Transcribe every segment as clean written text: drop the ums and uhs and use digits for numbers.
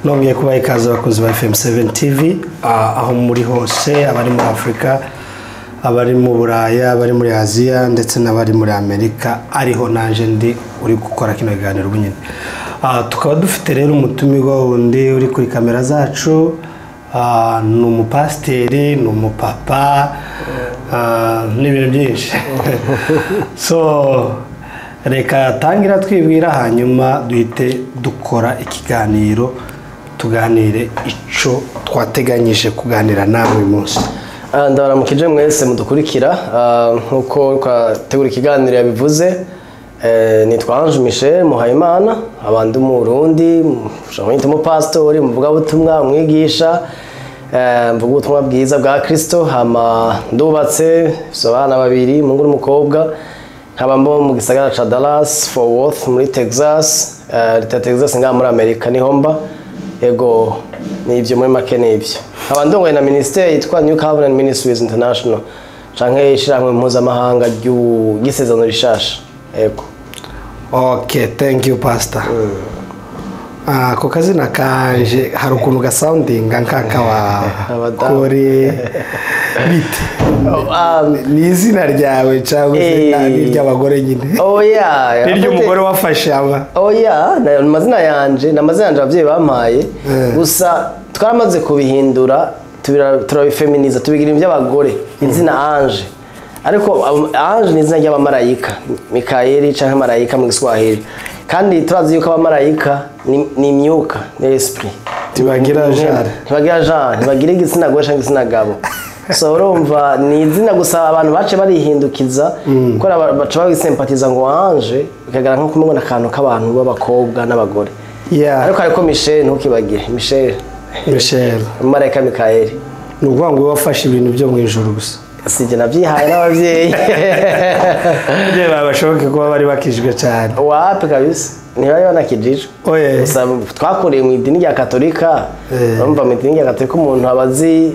Nongeye kubaha ikaze abakunzi ba FM7 TV, aho muri hose, abari muri Afurika, abari mu Buraya, abari muri Aziya ndetse n'abari muri Amerika, ariho nanje ndi uri gukora kino kiganiro ubu nyine. Tukaba dufite rero umutumirwa wundi uri kuri kamera zacu, ni umupasiteri, ni umupapa, n'ibintu byinshi. So reka tangira twibwira, hanyuma duhite dukora ikiganiro, tuganire ico twateganyije kuganira nawe uyu munsi. Ndabaramukije mwese mudukurikira, nkuko twategura ikiganiro yabivuze, nitwa Ange Michel Muhayimana, abandi mu Burundi, ushobora kwita umupasitori, umuvugabutumwa, umwigisha, mvuga ubutumwa bwiza bwa Kristo. Hama ndubatse, mfise abana babiri, umuhungu n'umukobwa, nkaba mba mu gisagara ca Dallas Fort Worth muri Texas, leta ya Texas ngaha muri Amerika niho mba. Ego, nivyo muri make nivyo. Nkaba ndongoye na ministeri yitwa New Covenant Ministries International, canke ishirahamwe mpuzamahanga ry'isezerano rishasha. Ego. Okay, thank you, pastor. Ako kazina kanje hari ukuntu gasoundinga nk'akaba Abadamu. Kore bite? Ni izina ryawe cyangwa se ni iry'abagore nyine? Oya. Ni iry'umugore wafashe aba? Oya, ni amazina yanje, ni amazina yanje abavyeyi bampaye. Gusa twaramaze kubihindura, turabifeminiza, tubigira iby'abagore, izina Ange. Ariko Ange ni izina ry'abamarayika, Mikayeli canke marayika mu Giswahili. Kandi turazi yuko abamarayika ni imyuka, ni esprit. Ntibagira genre. Ntibagira genre, ntibagira igitsina gore canke igitsina gabo. So urumva ni izina gusa abantu bace barihindukiza, kuko baca babisempatiza ngo Ange bikagaragara nko kumubona akantu k'abantu b'abakobwa n'abagore. Ariko hariko Michel, ntukibagire Michel. Michel. Umumarayika Mikayeli. Ni ukuvuga ngo wafashe ibintu byo mu ijuru gusa. Sijye navyihaye n'abavyeyi. Ababyeyi bawe bashoboke kuba bari bakijwe cyane. Wapi kabisa, ntibari banakijijwe. Oye. Gusa twakuriye mu idini rya Katolika. Urumva mu idini rya Katolika umuntu aba azi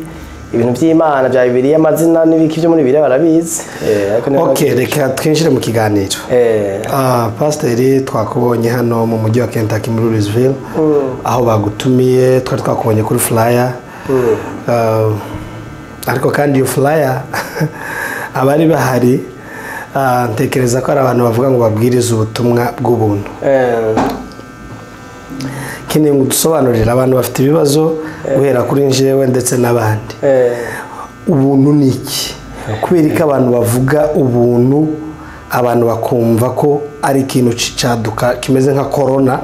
ibintu by'Imana bya Bibiliya, amazina n'ibiki byo muri Bibiliya barabizi. Ariko ntibari Okay, bakijijwe. reka twinjire mu kiganiro. Pasiteri, twakubonye hano mu mujyi wa Kentucky muri Louisville, aho bagutumiye, twari twakubonye kuri flyer. Ariko kandi iyo flyer abari bahari, ntekereza ko ari abantu bavuga ngo babwirize ubutumwa bw'ubuntu. Nkeneye ngo udusobanurire, abantu bafite ibibazo guhera kuri njyewe ndetse n'abandi. Ubuntu ni iki? Kubera ko abantu bavuga ubuntu, abantu bakumva ko ari ikintu cyaduka kimeze nka corona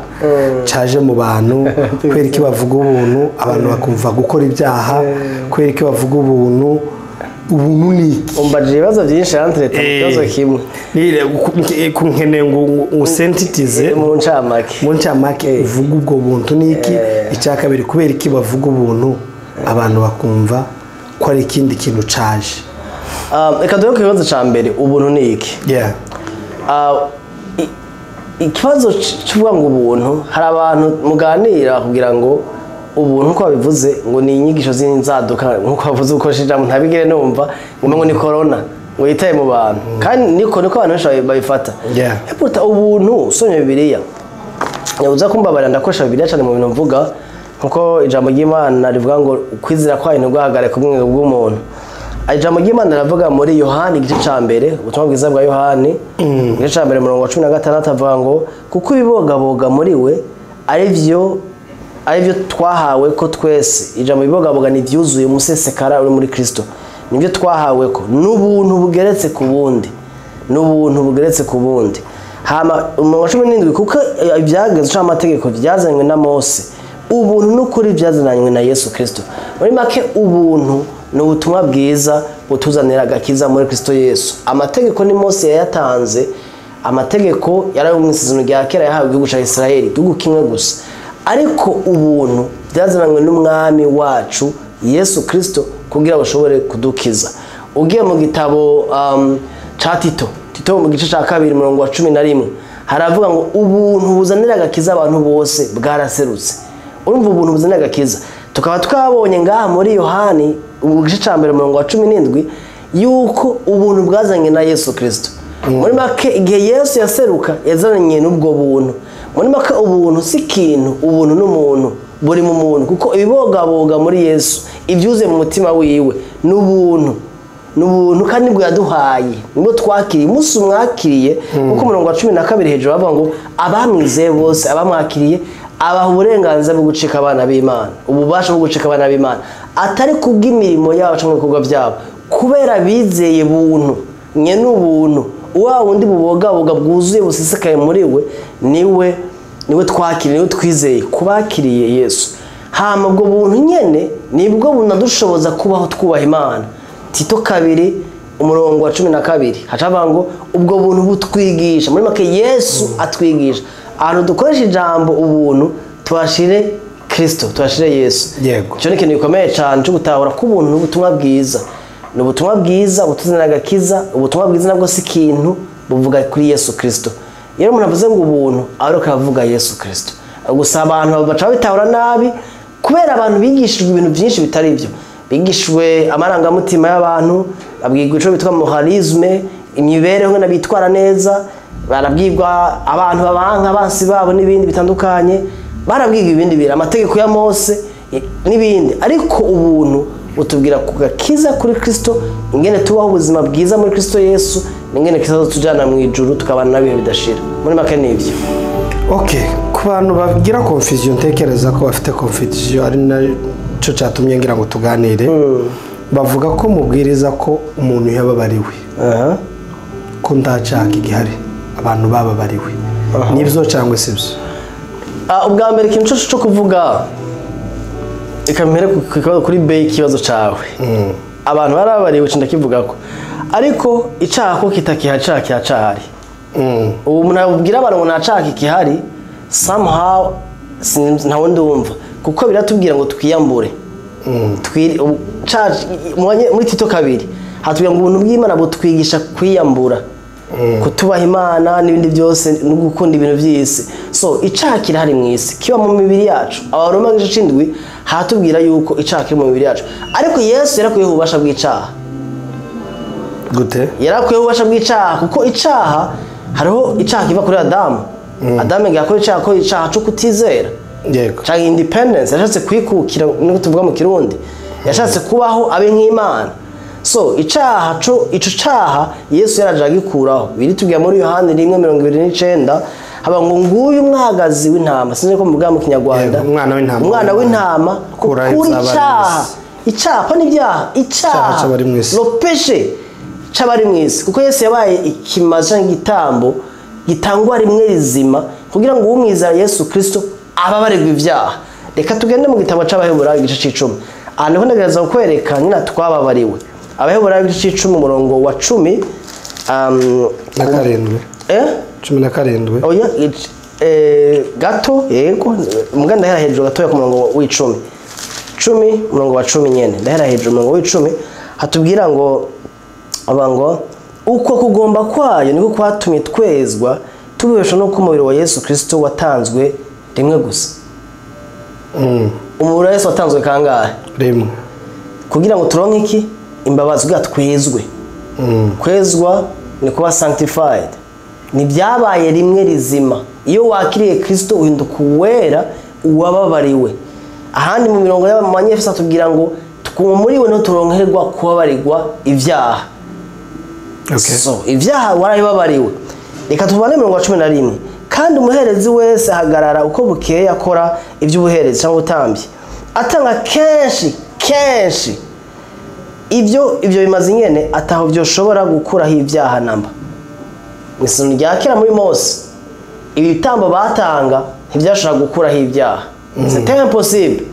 cyaje mu bantu. Kubera ko bavuga ubuntu, abantu bakumva gukora ibyaha. Kubera ko bavuga ubuntu, ubuntu ni iki? Umbajije ibibazo byinshi entre mu kibazo kimwe. Nkeneye ngo usentitize mu ncamake. Mu ncamake uvuga ubwo buntu ni iki. Icya kabiri, kubera iki bavuga ubuntu abantu bakumva ko ari ikindi kintu caje? Reka duhere ku kibazo ca mbere, ubuntu ni iki? Ikibazo c'uvuga ngo ubuntu, hari abantu muganira kugira ngo ubuntu uko babivuze ngo ni inyigisho z'inzaduka, nkuko bavuze ukoresha ijambo ntabigire numva ngo ni corona ngo yitaye mu bantu, kandi niko abantu benshi babifata. Eputa ubuntu usomye Bibiliya, uza kumbabarira ndakoresha Bibiliya cyane mu bintu mvuga, nkuko ijambo ry'Imana rivuga ngo ukwizera kwayo ntiguhagarare ku bwenge bw'umuntu. Ijambo ry'Imana riravuga muri Yohani igice ca mbere, ubutumwa bwiza bwa Yohani igice ca mbere umurongo wa 16, avuga ngo kuko ibibogaboga muri we arivyo twahawe ko twese. Ijambo ibibogaboga ni ivyuzuye umusesekara uri muri Kristo, nibyo twahawe ko n'ubuntu bugeretse ku bundi, n'ubuntu bugeretse ku bundi. Hama umurongo wa 17, kuko ibyagezwe canke amategeko byazanywe na Mose, ubuntu n'ukuri byazananywe na Yesu Kristo. Muri make ubuntu ni ubutumwa bwiza butuzanira agakiza muri Kristo Yesu. Amategeko ni Mose yayatanze, amategeko yari ayo mu isezerano rya kera yahawe igihugu ca Israeli, igihugu kimwe gusa. Ariko ubuntu byazananywe n'umwami wacu Yesu Kristo kugira bashobore kudukiza. Ugiye mu gitabo ca Tito, Tito mu gice ca 2 umurongo wa 11, haravuga ngo ubuntu buzanira agakiza abantu bose bwaraserutse. Urumva ubuntu buzanira agakiza. Tukaba twabonye ngaha muri Yohani mu gice ca mbere umurongo wa 17 yuko ubuntu bwazanye na Yesu Kristo. Muri make igihe Yesu yaseruka yazanye n'ubwo buntu. Muri make ubuntu si ikintu, ubuntu n'umuntu. Buri mu muntu, kuko ibibogaboga muri Yesu, ibyuzuye mu mutima wiwe ni ubuntu, ni ubuntu kandi nibwo yaduhaye, nibwo twakiriye. Umunsi umwakiriye, kuko umurongo wa 12 hejuru bavuga ngo abamwizeye bose, abamwakiriye, abaha uburenganzira bwo gucika abana b'Imana, ububasha bwo gucika abana b'Imana, atari kubw'imirimo yabo cyangwa ibikorwa byabo, kubera bizeye buntu nye n'ubuntu. Wa wundi bubogaboga bwuzuye busesekaye muri we, niwe twakiriye, niwe twizeye, kubakiriye Yesu. Hama ubwo buntu nyene nibwo bunadushoboza kubaho twubaha Imana. Tito 2 umurongo wa 12 hacavuga ngo ubwo buntu butwigisha. Muri make Yesu atwigisha. Ahantu dukoresha ijambo ubuntu tuhashire Kristo, tuhashire Yesu. Yego. Icyo ni ikintu gikomeye cyane cyo gutahura ko ubuntu n'ubutumwa bwiza. Ni ubutumwa bwiza butuzanira agakiza. Ubutumwa bwiza nabwo si ikintu, buvuga kuri Yesu Kristo. Iyo umuntu avuze ngo ubuntu, ariko akavuga Yesu Kristo. Gusa abantu baca babitahura nabi, kubera abantu bigishijwe ibintu byinshi bitari byo. Bigishijwe amarangamutima y'abantu, babwirwa ico bitwa moralisme, imibereho n'abitwara neza, barabwirwa abantu babanka abansi babo n'ibindi bitandukanye, barabwirwa ibindi bintu, amategeko ya Mose n'ibindi. Ariko ubuntu butubwira ku gakiza kuri Kristo, ingene tubaho ubuzima bwiza muri Kristo Yesu, n'ingene Kristo azotujana mu ijuru tukabana nabihe bidashira. Muri make nivyo. Okay, ku bantu bagira confusion, ntekereza ko bafite confusion, ari naco cyatumye ngira ngo tuganire. Bavuga ko mubwiriza ko umuntu yababariwe, ko nta cyaha gihari, abantu bababariwe. Nibyo cyangwa si byo? Ubwa mbere ikintu cyo kuvuga, reka mpere kuri B ikibazo cawe. Abantu barababariwe, ndakivuga ko, ariko icaha ko kitakiha, icaha kiracahari. Ubu umuntu abwira abantu ngo nta caha kikihari, somehow ntawe ndumva, kuko biratubwira ngo twiyambure. Muri Tito 2 hatubwira ngo ubuntu bw'Imana butwigisha kwiyambura, kutubaha Imana n'ibindi byose, no gukunda ibintu by'isi. So icaha kirahari mu isi, kiba mu mibiri yacu. Abaroma igice c'indwi hatubwira yuko icaha kiri mu mibiri yacu, ariko Yesu yarakuyeho ububasha bw'icaha. Gute? Yarakuyeho ububasha bw'icaha, kuko icaha, hariho icaha kiva kuri Adamu. Adamu yakora icaha, ko icaha cyo kutizera cyangwa independence, yashatse kwikukira, niko tuvuga mu Kirundi, yashatse kubaho abe nk'Imana. So icaha co, ico caha Yesu yaraje agikuraho. Biri tubwira muri Yohani 1:29, haba ngo nguyu umwagazi w'intama, sinzi ko muvuga mu Kinyarwanda. Yego, umwana w'intama. Umwana w'intama Kuraho ukura ivy'abari icaha. mw'isi. Icaha ko n'ibyaha, Icaha icaha c'abari mw'isi. Le péché c'abari mw'isi, kuko Yesu yabaye ikimazi canke igitambo gitangwa rimwe rizima, kugira ngo uwumwizera Yesu Kristo ababarirwe ibyaha. Reka tugende mu gitabo c'Abaheburayo igice c'icumi. Aha niho ndagerageza kukwereka nyina twababariwe. Abaheburayo igice c'icumi umurongo wa 10 Na 7. 17. Oya, gato, yego, muga ndahera hejuru gatoya ku murongo w'icumi. 10, umurongo wa 10 nyene, ndahera hejuru umurongo w'icumi, hatubwira ngo aba ngo uko kugomba kwayo niko kwatumye twezwa, tubibesha no ku mubiri wa Yesu Kristo watanzwe rimwe gusa. Umubiri wa Yesu watanzwe kangahe? Rimwe. Kugira ngo turonke iki? Imbabazi, kugira twezwe. Kwezwa ni kuba sanctified. Ni byabaye rimwe rizima. Iyo wakiriye Kristo uhinduka uwera, uwababariwe. Ahandi mu mirongo y'Abanyefeso atubwira ngo muri we no turonkerwa kubabarirwa ibyaha. So ibyaha warabibabariwe. Reka tubane mirongo wa 11. Kandi umuherezi wese ahagarara uko bukeye akora iby'ubuherezi cyangwa ubutambyi, atanga kenshi kenshi ibyo bimaze nyene, ataho byoshobora gukuraho ibyaha namba. Mu isezerano rya kera muri Mose, ibi bitambo batanga ntibyashobora gukuraho ibyaha. C'est impossible.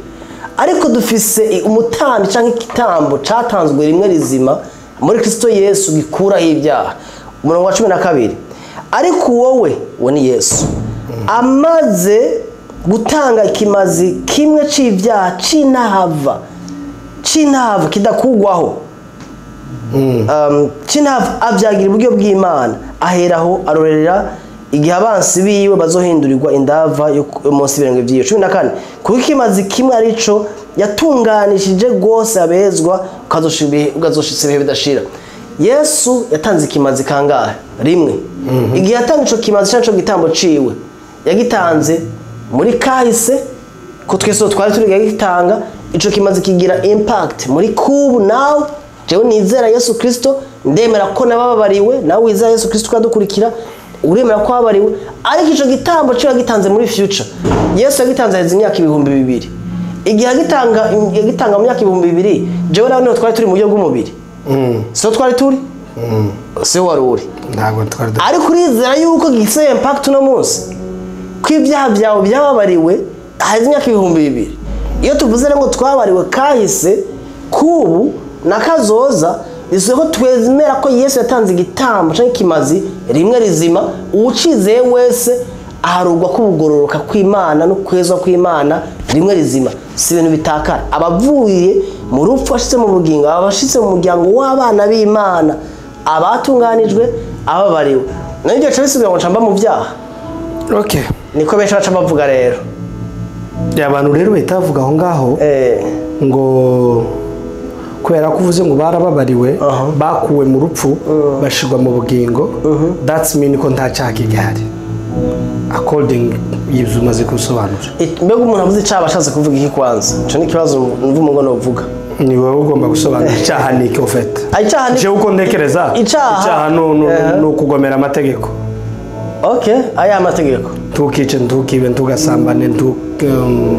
Ariko dufise umutambyi canke igitambo catanzwe rimwe rizima muri Kristo Yesu gikuraho ibyaha. Umurongo wa 12. Ariko wowe, uwo ni Yesu, amaze gutanga ikimazi kimwe c'ibyaha c'intahava, c'intahava kidakugwaho, c'intahava, avyagira iburyo bw'Imana, aheraho arorera igihe abansi biwe bazohindurirwa indava yo munsi y'ibirenge vyiwe. 14. Kuko ikimazi kimwe arico yatunganishije rwose abezwa, ukazoshitsa ibihe bidashira. Yesu yatanze ikimazi kangahe? Rimwe. Igihe yatanga ico kimazi canke ico gitambo ciwe, yagitanze muri kahise, Ko twese twari turi gitanga ico kimaze kigira impact muri kubu nawe. Jewe nizera Yesu Kristo, ndemera ko nabababariwe, nawe wizera Yesu Kristo ukadukurikira, uremera ko wababariwe. Ariko ico gitambo cyo yagitanze muri future. Yesu yagitanze heze imyaka 2000. Igihe yagitanga mu myaka 2000, jewe nawe twari turi mu buryo bw'umubiri. So twari turi? Se wari uri. Ntabwo twari. Ariko urizera yuko gifise impact no munsi. Ko ibyaha byawe byababariwe heze imyaka 2000. Iyo tuvuze ngo twabariwe kahise kubu nakazoza, isoko twemera ko Yesu yatanze igitambo canke kimazi rimwe rizima, ucizeye wese aharugwa kubugororoka kw'Imana no kwezwa kw'Imana rimwe rizima. Si ibintu bitakara. Abavuye mu rupfu ashitse mu bugingo, abashitse mu muryango w'abana b'Imana, abatunganijwe, ababariwe. Nayo iryo cyo ngo ncamba mu byaha. Okay. Niko benshi baca bavuga rero. Abantu rero bitavuga aho ngaho ngo kubera ko uvuze ngo barababariwe, bakuwe mu rupfu bashirwa mu bugingo, that's mean ko nta cyaha gihari according y'ibyo umaze gusobanura. Mbega umuntu avuze icyaha ashatse kuvuga iki kwanza? Ico ni ikibazo numva ngo novuga. Ni wowe ugomba gusobanura icyaha ni iki ufite. Icyaha ni je uko ntekereza icyaha no kugomera amategeko. Okay, aya amategeko. Tukice, ntukibe, ntugasambane,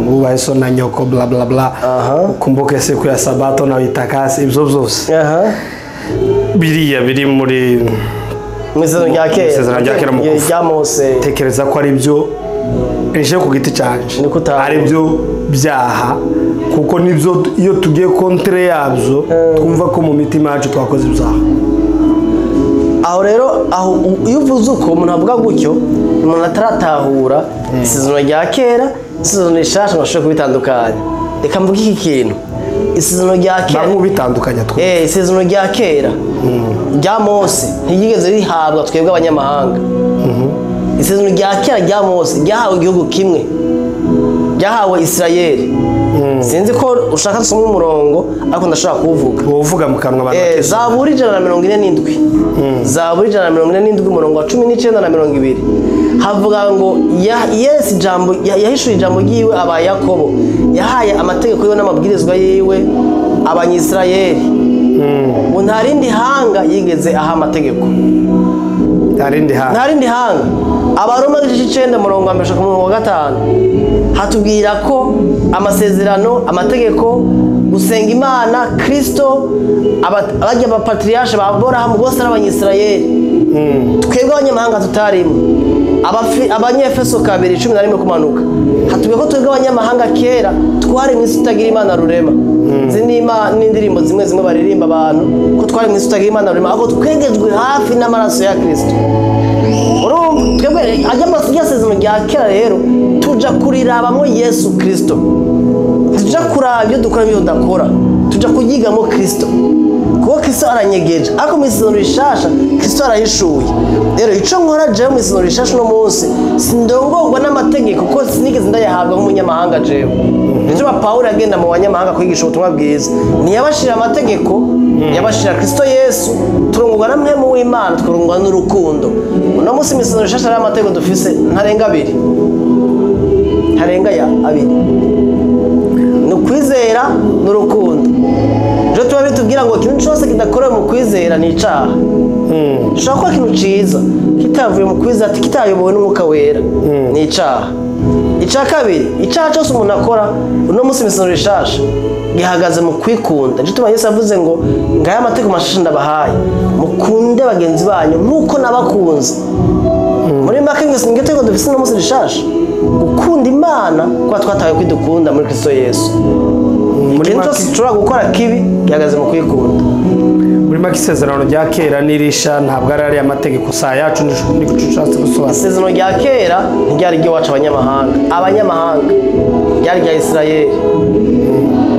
ubahe so na nyoko, bla bla bla. Ukumbuke siku ya sabato na uitakase, ibyo byose. Biriya biri muri isezerano rya kera. Isezerano rya kera rya Mose. Tekereza ko ari byo eje ku giti cyanje. Ari byo byaha, kuko nibyo iyo tugiye contre yabyo twumva ko mu mitima yacu twakoze ibyaha. Aho rero aho iyo uvuze uko umuntu avuga gutyo, umuntu ataratahura isezerano rya kera, isezerano rishasha bashobora kubitandukanya. Reka mvuge iki kintu. Isezerano rya kera bamwe bitandukanya twe. Isezerano rya kera rya Mose ntigigeze rihabwa twebwe abanyamahanga. Isezerano rya kera rya Mose ryahawe igihugu kimwe, ryahawe Isirayeli. Sinzi ko ushaka gusoma umurongo ariko ndashaka kuwuvuga. Uvuga mu kanwa abantu bakese. Zaburi 147. Zaburi 147 umurongo wa 19 na 20. Havuga ngo Yesu ijambo yahishuye ijambo ryiwe aba Yakobo. Yahaye amategeko yiwe n'amabwirizwa yiwe abanyisirayeli. Ngo nta rindi hanga yigeze aha amategeko. Nta rindi hanga. Nta rindi hanga. Abaroma 9 umurongo wa 1 ku murongo wa 5 hatubwira ko amasezerano, amategeko, gusenga Imana, Kristo, abajya abapatriarche ba Aburahamu bose ari abanyisirayeli. Twebwe abanyamahanga tutarimo. Abanyefeso 2:11 kumanuka hatubwira ko twebwe abanyamahanga kera twari mu isi itagira Imana rurema. N'indirimbo zimwe zimwe baririmba abantu ko twari mu isi itagira Imana rurema, aho twegejwe hafi n'amaraso ya Kristo. Urumva twebwe ajya amasezerano rya kera rero tuja kurirabamo Yesu Kristo. Tuja kuraba ibyo dukora n'ibyo tudakora, tuja kuryigamo Kristo. Kuko Kristo aranyegeje, ariko mu isezerano rishasha Kristo arahishuye. Rero ico nkora jewe mu isezerano rishasha no munsi sindongorwa n'amategeko kuko sinigeze ndayahabwa nk'umunyamahanga jewe. Nico Pawulo agenda mu banyamahanga kwigisha ubutumwa bwiza, ntiyabashira amategeko, yabashira Kristo Yesu. Turongorwa na mpwemu w'Imana, tukarongorwa n'urukundo. Uno munsi mu isezerano rishasha ari amategeko dufise ntarenga abiri. Ntarenga ya abiri. Ni ukwizera n'urukundo. Rero tuba bitubwira ngo ikintu cyose kidakorewe mu kwizera ni icaha. Ushobora kuba ikintu ciza kitavuye mu kwizera, kitayobowe n'umwuka wera, ni icaha. Ica kabiri, icaha cyose umuntu akora uno munsi mu isezerano rishasha gihagaze mu kwikunda. Nico gituma Yesu avuze ngo ngaya amategeko mashasha ndabahaye, mukunde bagenzi banyu nkuko nabakunze. Muri make ngo singe tegeko dufise uno munsi rishasha, gukunda Imana kwa twatawe kwidukunda muri Kristo Yesu. Muri make ushobora gukora kibi gihagaze mu kwikunda. Muri make isezerano rya kera n'irisha ntabwo ari amategeko saa yacu niko ushatse gusobanura. Isezerano rya kera ntiryari iry'iwacu abanyamahanga. Abanyamahanga ryari rya Isirayeli.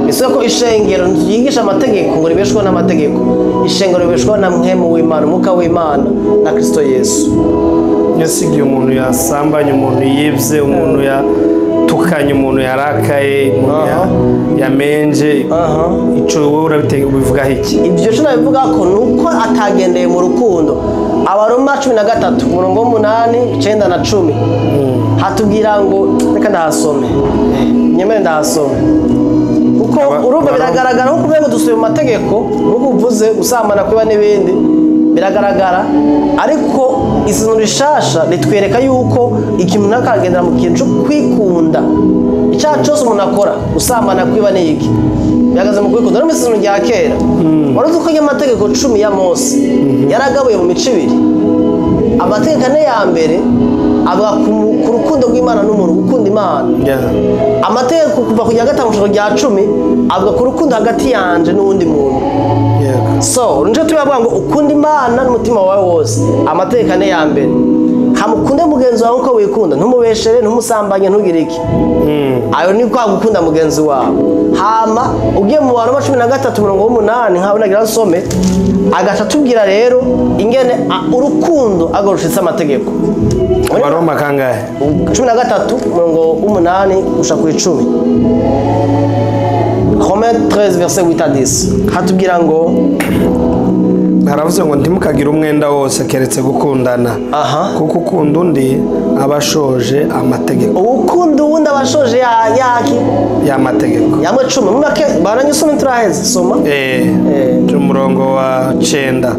Isoko ishengero ryigisha amategeko ngo ribeshwa n'amategeko. Ishengero ribeshwa na mpwemu w'Imana, umwuka w'Imana na Kristo Yesu. Yasigiye umuntu yasambanye, umuntu yibye, umuntu ya Yatukanye umuntu, yarakaye umuntu, yamenje ico. Wowe ubivugaho iki? Ibyo cyo nabivuga ko nuko atagendeye mu rukundo. Abaroma 13 umurongo w'umunani, 9 na 10 hatubwira ngo, reka ndahasome, nyemere ndahasome kuko urumva biragaragara nko kuvuga ngo dusubiye mu mategeko, nk'uko uvuze gusambana, kwiba n'ibindi biragaragara. Ariko isezerano rishasha ritwereka yuko ikintu umuntu akagendera mu kintu cyo kwikunda, icyaha cyose umuntu akora, gusambana, kwiba n'iki, bihagaze mu kwikunda. No mu isezerano rya kera, wari uzi ko amategeko 10 ya Mose yaragabuye mu mico ibiri? Amategeko ane ya mbere avuga ku rukundo rw'Imana n'umuntu, gukunda Imana. Amategeko kuva ku rya 5 gushika ku rya 10 avuga ku rukundo hagati yanje n'uwundi muntu. So nico tubavuga ngo ukunda Imana n'umutima wawe wose, amategeko ane ya mbere, hamukunde mugenzi wawe uko wikunda, ntumubeshere, ntumusambanye, ntugire iki. Ayo ni kwa gukunda mugenzi wawe. Hama ugiye mu Baroma 13 umurongo w'umunani, nkaho nagira nsome, agaca atubwira rero ingene urukundo agorushitse amategeko. Abaroma kangahe? 13 umurongo w'umunani gushika ku 10, Romains 13 verset 8 à 10, hatubwira ngo Haravuze ngo ntimukagire umwenda wose keretse gukundana, kuko ukunda undi aba ashoje amategeko. Ukunda uwundi aba ashoje yaki? Y'amategeko. Yamwe 10 muri make. Baranye usome, turaheze, soma. Umurongo wa 9: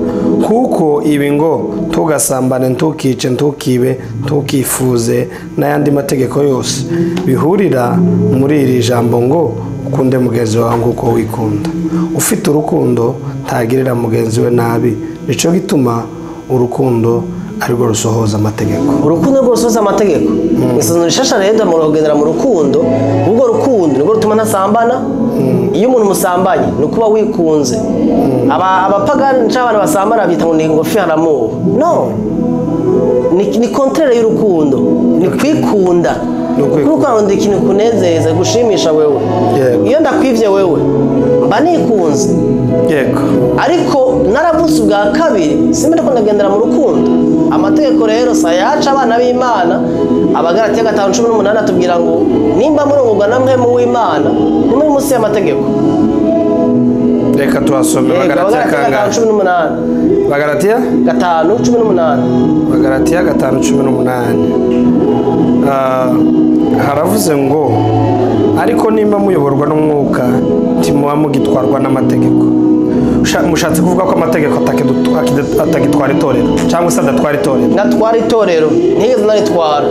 kuko ibi ngo ntugasambane, ntukice, ntukibe, ntukifuze, n'ayandi mategeko yose bihurira muri iri jambo ngo ukunde mugenzi wawe nk'uko wikunda. Ufite urukundo ntagirira mugenzi we nabi, nico gituma urukundo arirwo rusohoza amategeko. Urukundo rwo rusohoza amategeko. Isezerano rishasha rero murogendera mu rukundo. Ubwo rukundo nirwo rutuma ntasambana. Iyo umuntu musambanye ni ukuba wikunze. Abapagani cyangwa abantu basambana byita ngo ni ngofi haramuwe. No, ni contraire y'urukundo, ni kwikunda. Ni ukwikunda. Kuko arondera ikintu kunezeza, gushimisha wewe. Iyo ndakwivye wewe mba nikunze. Ariko naravutse ubwa kabiri, simba ndiko ndagendera mu rukundo. Amategeko rero sayaca abana b'Imana. Abagalatiya 5:18 atubwira ngo nimba murongorwa namwe mu w'Imana, nimuri munsi y'amategeko. Reka tuhasome. Yego, Bagalatiya Abagalatiya kangahe? 5:18. Bagalatiya 5:18. Bagalatiya 5:18. Haravuze ngo ariko nimba muyoborwa n'umwuka ntimuba mugitwarwa n'amategeko. Mushatse kuvuga ko amategeko atagitwara itorero cyangwa se adatwara itorero? Natwara itorero, ntigeze naritwara.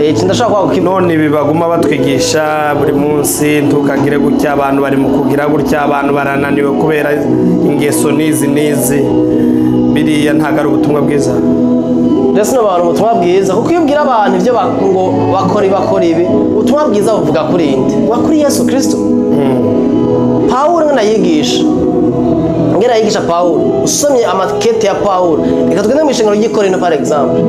Iki ndashaka kwanga kukivuga. None ibi baguma batwigisha buri munsi, ntukagire gutya, abantu bari mu kugira gutya, abantu barananiwe kubera ingeso n'izi n'izi, biriya ntabwo ari ubutumwa bwiza? Ndetse n'abantu ubutumwa bwiza, kuko iyo ubwira abantu ibyo ngo bakora ibi, ubutumwa bwiza buvuga kuri inde? Buvuga kuri Yesu Kristo. Pawulo ngena yigisha Pawulo, usomye amakete ya Pawulo, reka tugende mu ishengero ry'i Korinto par exemple.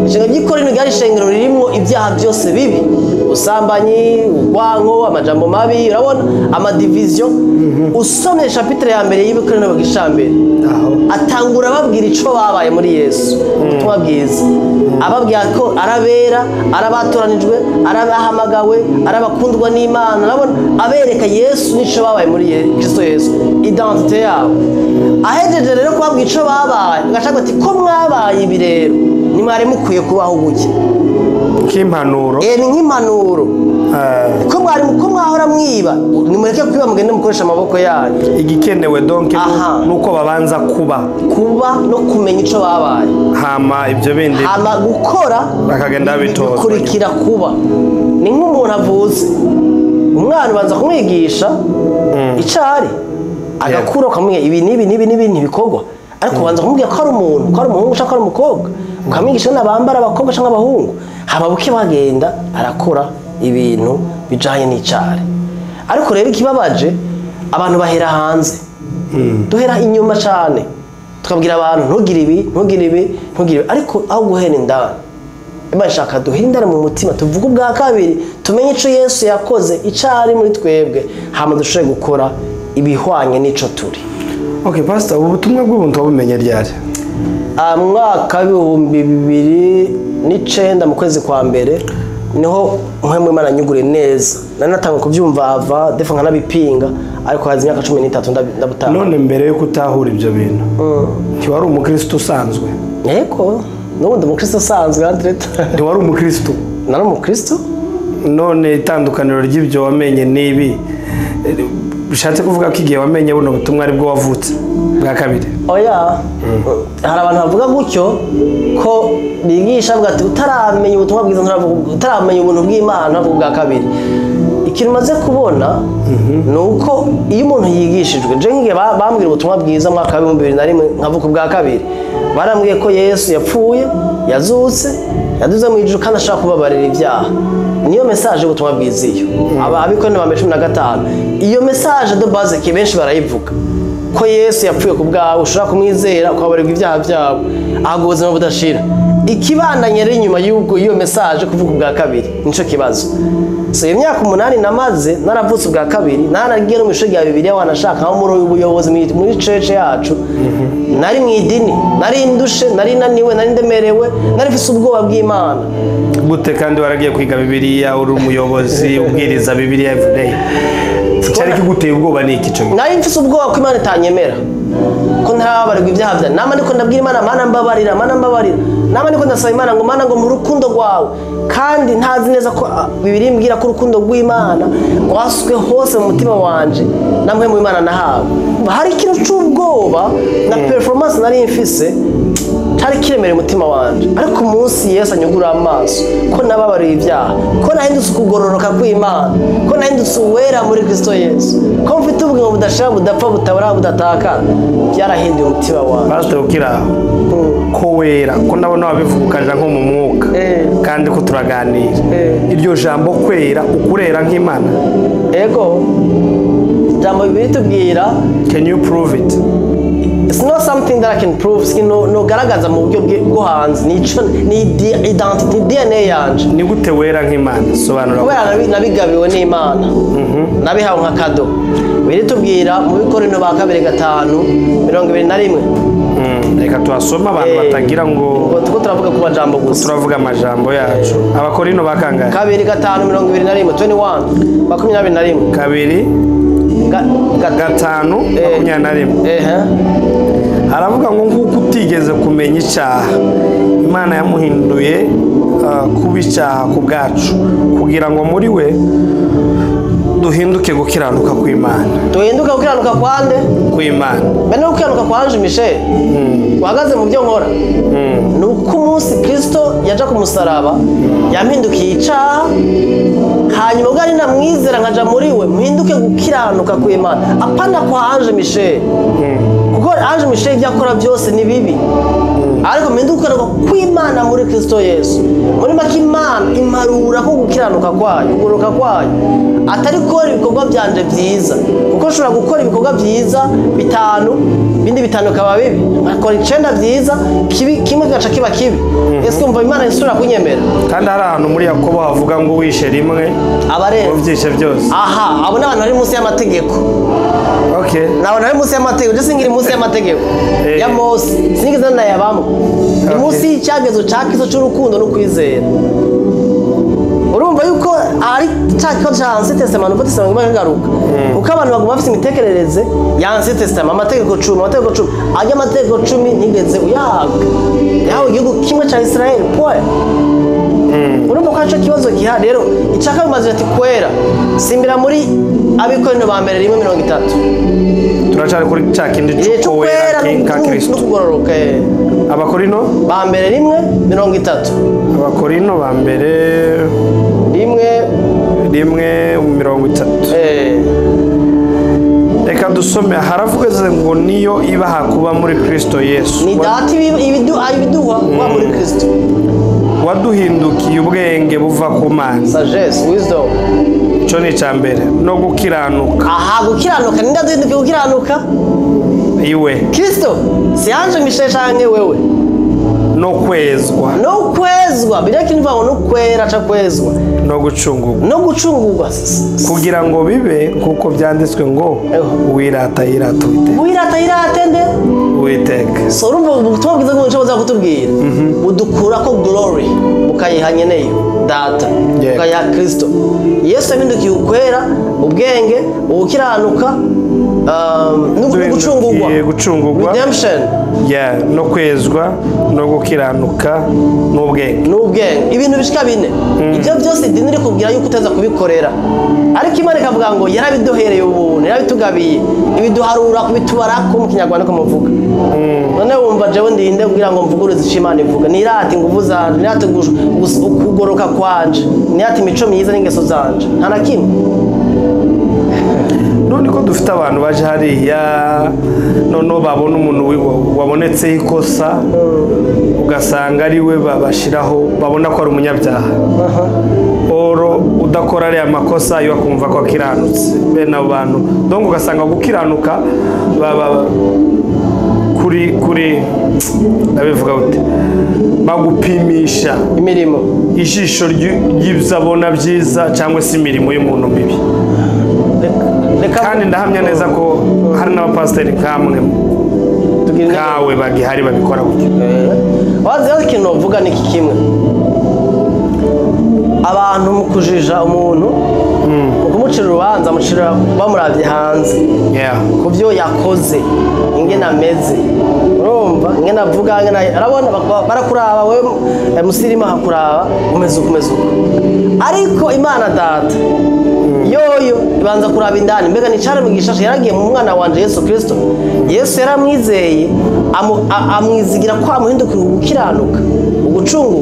Ishengero ry'i Korinto ryari ishengero ririmo ibyaha byose bibi, ubusambanyi, urwanko, amajambo mabi, urabona amadivision. Usomye chapitre ya mbere y'Ibikorinto bagisha mbere, atangura ababwira ico babaye muri Yesu, ubutumwa bwiza, ababwira ko arabera, arabatoranijwe, arabahamagawe, arabakundwa n'Imana. Urabona abereka Yesu n'ico babaye muri Kristo Yesu, identité yabo. Ahejeje rero kubabwira ico babaye, agashaka ati ko mwabaye ibi rero nimwari mukwiye kubaho gutya. Nk'impanuro. Ni nk'impanuro. Ko mwari ko mwahora mwiba, nimureke kwiba, mugende mukoresha amaboko yanyu. Igikenewe donc nuko babanza kuba kuba no kumenya ico babaye, hama ibyo bindi hama gukora bakagenda babitozwa. Bikurikira kuba. Ni nk'umuntu avutse, umwana ubanza kumwigisha icari, agakura ukamubwira ibi n'ibi n'ibi n'ibi ntibikorwa, ariko ubanza kumubwira ko ari umuntu, ko ari umuhungu cyangwa ko ari umukobwa, ukamwigisha n'abambara abakobwa cyangwa abahungu, hama buke bagenda arakora ibintu bijanye n'icari. Ariko rero ikibabaje, abantu bahera hanze, duhera inyuma cyane, tukabwira abantu ntugire ibi, ntugire ibi, ntugire ibi, ariko aho guhera indani, Imana ishaka duhere indani mu mutima, tuvuge ubwa kabiri, tumenye ico Yesu yakoze, ico ari muri twebwe, hama dushobore gukora ibihwanye n'ico turi. Okay, pastor, ubu butumwa bw'ubuntu wabumenye ryari? Mu mwaka w'2009 mu kwezi kwa mbere Niho mpwemu Imana nyugure neza. Nari natanga kubyumva ava defa nkanabipinga, ariko hazi imyaka 13 ndabutanga. None mbere yo kutahura ibyo bintu, ntiwari umukristo usanzwe? Yego, n'ubundi umukristo usanzwe Andreta. Ntiwari umukristo? Nari umukristo. None itandukaniro ry'ibyo wamenye n'ibi bishatse kuvuga ko igihe wamenye buno butumwa aribwo wavutse bwa kabiri? Oya, hari abantu bavuga gutyo ko bigisha bavuga ati utaramenya ubutumwa bwiza, utaramenya ubuntu bw'Imana ntabwo bwa kabiri. Ikintu maze kubona ni uko iyo umuntu yigishijwe, nje nk'igihe bambwira ubutumwa bwiza mu mwaka wa 2001 nkavuka ubwa kabiri, barambwiye ko Yesu yapfuye, yazutse, yaduze mu ijuru kandi ashaka kubabarira ibyaha. Niyo message y'ubutumwa bwiza iyo. Aba abikoni ba 15. Iyo message de base ki benshi barayivuga. Ko Yesu yapfuye ku bwawe, ushobora kumwizera ukababarirwa ibyaha byawe, ahaga ubuzima budashira. Ikibandanye rero inyuma y'ubwo iyo message kuvuga ubwa kabiri nico kibazo. So iyo myaka 8 namaze naravutse ubwa kabiri, naragiye no mu ishuri rya Bibiliya wanashaka aho muri ubuyobozi muri church yacu. Nari mu idini, nari ndushe, nari naniwe, nari ndemerewe, nari mfise ubwoba bw'Imana. Gute kandi waragiye kwiga Bibiliya uri umuyobozi ubwiriza Bibiliya everyday? Cyari kiguteye ubwoba ni iki cyo? Nari mfise ubwoba ko Imana itanyemera, ko ntarababarirwa ibyaha byanjye. Nama ndiko ndabwira Imana, Mana mbabarira, Mana mbabarira. Nama ndiko ndasaba Imana ngo Mana ngo mu rukundo rwawe, kandi ntazi neza ko Bibiliya imbwira ko urukundo rw'Imana rwasutswe hose mu mutima wanje, namwe mu Imana nahawe. Hari ikintu c'ubwoba na performance nari mfise cyari kiremereye umutima wanje, ariko umunsi Yesu anyugura amaso ko nababariye ibyaha, ko nahindutse ukugororoka kw'Imana, ko nahindutse uwera muri Kristo Yesu, ko mfite ubugingo budashira, budapfa, butabura, budatakara, byarahinduye umutima wanje. Pastor ukira ko wera, ko ndabona wabivuga nko mu mwuka, kandi ko turaganira. Iryo jambo kwera, ukurera nk'Imana. Ego, jambo Bibiliya itubwira. Can you prove it? It's not something that I can prove. No garagaza mu buryo bwo hanze. Ni identity, DNA yanje. Ni gute wera nk'Imana? Sobanura. Kubera nabigabiwe n'Imana. Nabihawe nka kado. Biritubwira mu Bikorinto ba kabiri 5:21. Reka tuhasoma abantu batagira ngo tuko turavuga ku majambo gusa. Turavuga amajambo yacu. Abakorinto bakangaye? 2:5:21, 21, 21. 2 5 21. Haravuga ngo nkuko utigeze kumenya icyaha, Imana yamuhinduye kuba icyaha ku bwacu, kugira ngo muri we duhinduke gukiranuka kw'Imana. Duhinduke gukiranuka kwande? Kw'Imana. Bene gukiranuka kwanje Michel. Wahagaze mu byo nkora. Nuko umunsi Kristo yaja ku musaraba, yampindukiye icyaha, hanyuma ubwo ari namwizera nkaja muri we, mpinduke gukiranuka kw'Imana. Apana kwa Ange Michel. Kuko Ange Michel ibyo akora byose ni bibi. Ariko mpinduke kw'Imana muri Kristo Yesu. Muri make Imana imparura ko gukiranuka kwayo, kugoroka kwayo. Atari gukora ibikorwa byanje byiza, kuko nshobora gukora ibikorwa byiza 5, bindi 5 kaba bibi, nkakora 9 byiza, kibi kimwe gaca kiba kibi. Ese umva Imana isura kunyemera? Kandi hari ahantu muri Yakobo havuga ngo wishe rimwe abarenze uvyishe byose. Aha, abo n'abantu bari munsi y'amategeko. Okay. Nabo bari munsi y'amategeko, je singiri munsi y'amategeko ya Mose, singize nayabamo. Ni munsi y'icyagezo ca Kristo c'urukundo no kwizera. Urumva yuko ari cya kibazo cya Ancien Testament, Nouveau Testament ngoma kagaruka. Uko abantu baguma bafite imitekerereze ya Ancien Testament, amategeko 10, amategeko 10, ajya amategeko 10 ntigeze uyahabwa. Yahawe igihugu kimwe cya Israel, point. Urumva ko aricyo kibazo gihari rero. Icaka bimaze ati kwera simbira muri Abikorinto ba mbere 1:30. Turacari kuri cya kindi cyo kwera ka Kristo. N'ukugororoka. Abakorino ba mbere 1:30. Abakorino ba mbere 1:30. Reka dusome. Haravuga ngo niyo ibaha kuba muri Kristo Yesu. Ni data ibiduha kuba muri Kristo. Waduhindukiye ubwenge buva ku Mana. Sagesse, wisdom. Ico ni icya mbere. No gukiranuka. Aha, gukiranuka. Ninde aduhindukiye gukiranuka? Iwe. Kristo. Si Ange Michel canke wewe. No kwezwa. No kwezwa. Birya kintu ngo no kwera ca kwezwa. No gucungurwa. No gucungurwa. Kugira ngo bibe nkuko byanditswe ngo uwirata yirata Uwiteka. Uwirata yirate nde? Uwiteka. So urumva ubutumwa bwiza bw'umuco buza kutubwira budukura ko glory bukayiha nyeneyo data, bukayiha Kristo. Yesu yahindukiye ukwera, ubwenge, ugukiranuka, no gucungurwa, gucungurwa, redemption, no kwezwa, no gukiranuka, n'ubwenge. N'ubwenge, ibintu bishika bine. Ibyo byose idini rikubwira yuko uteza kubikorera, ariko Imana ikavuga ngo yarabiduhereye ubuntu, yarabitugabiye, ibiduharura kubitubarako mu Kinyarwanda ko muvuga. None wumva jewe ndinde kugira ngo mvuguruze ico Imana ivuga, nirate inguvu zanje, nirate ukugoroka kwanje, nirate imico myiza n'ingeso zanje, nta na kimwe. None ko dufite abantu baje hariya, noneho babona umuntu wabonetseho ikosa, ugasanga ari we babashiraho, babona ko ari umunyabyaha. Oro udakora ariya makosa yo akumva ko akiranutse bene abo bantu. Donc ugasanga gukiranuka baba kuri ndabivuga gute, bagupimisha imirimo, ijisho ry'ibyo abona byiza cyangwa se imirimo y'umuntu mibi. Kandi ndahamya neza ko hari n'abapasiteri nkamwe nkawe bagihari babikora gutyo. Wazi ikintu uvuga ni kimwe, abantu mu kujija umuntu, mu kumucira urubanza, mucira bamuravye hanze ku byo yakoze, ingene ameze, urumva ingene avuga, ingene arabona, barakuraba wewe musirimu hakuraba umeze uko umeze uko. Ariko Imana data yoyo ibanza kuraba indani, mbega ni cyane mugishasha yaragiye mu mwana wanje Yesu Kristo. Yesu yaramwizeye, amwizigira ko amuhindukira ugukiranuka, ugucungu,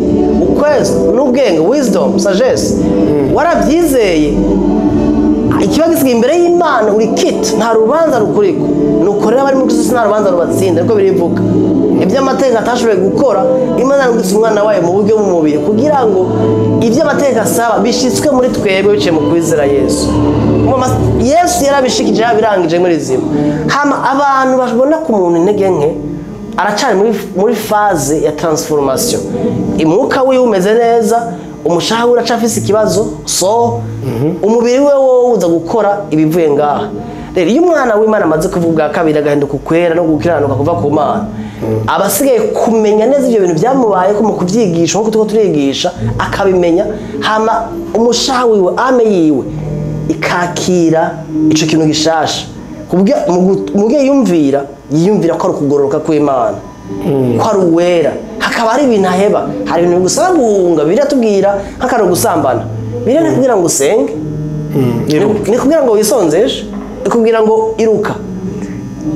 ukwezi n'ubwenge, wisdom, sagesse. Warabyizeye, ikiba gisigaye imbere y'Imana uri kit, nta rubanza rukuriko. Nuko rero abari mu Kristo nta rubanza rubatsinda, niko birivuga. Ibyo amategeko atashoboye gukora, Imana yarungitse umwana wayo mu buryo bw'umubiri kugira ngo ibyo amategeko asaba bishitswe muri twebwe biciye mu kwizera Yesu. Yesu yarabishikije, yarabirangije muri zima. Hama abantu babona ku muntu intege nke, aracari muri phase ya transformation. Umwuka wiwe umeze neza, umushaha uracafise ikibazo, so umubiri we wowe uza gukora ibivuye ngaha. Rero iyo umwana w'Imana amaze kuvuga kabiri agahinduka ukwera no gukiranuka kuva ku Mana, abasigaye kumenya neza ibyo bintu byamubaye ko mu kubyigisha nkuko tuko turigisha akabimenya, hama umushaha wiwe ame yiwe ikakira ico kintu gishasha, kubyo muge yiyumvira ko ari ukugororoka kw'Imana, ko ari uwera. Hakaba hari ibintu aheba, hari ibintu bigusaba guhunga. Biratubwira nk'akantu gusambana, biriya ni kugira ngo usenge, ni kugira ngo wisonzeshe, ni kugira ngo iruka.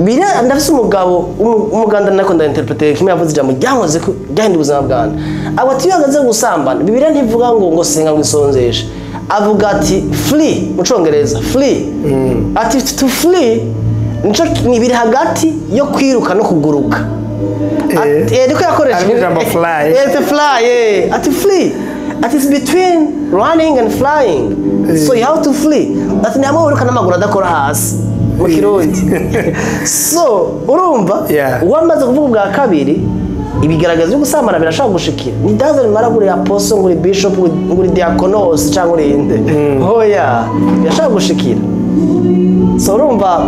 Biriya ndafise umugabo umuganda nako ndainterprete kimwe yavuze ijambo ryankoze ryahinduye ubuzima bwanjye. Abo ati iyo hageze gusambana, Bibiliya ntivuga ngo senga ngo isonzeshe, avuga ati flee mu Congereza, flee. Ati to flee nico ni biri hagati yo kwiruka no kuguruka. Niko yakoresheje ijambo fly. To fly, ati flee. Ati it's between running and flying. So you have to flee. Ati ni wiruka n'amaguru adakora hasi mu Kirundi. So urumva uwamaze kuvuga bwa kabiri, ibigaragaza byo gusambana birashobora gushikira. Ni doesn't matter uri apostle, uri bishop, uri diakonos cyangwa uri inde. Hoya birashobora gushikira. So urumva.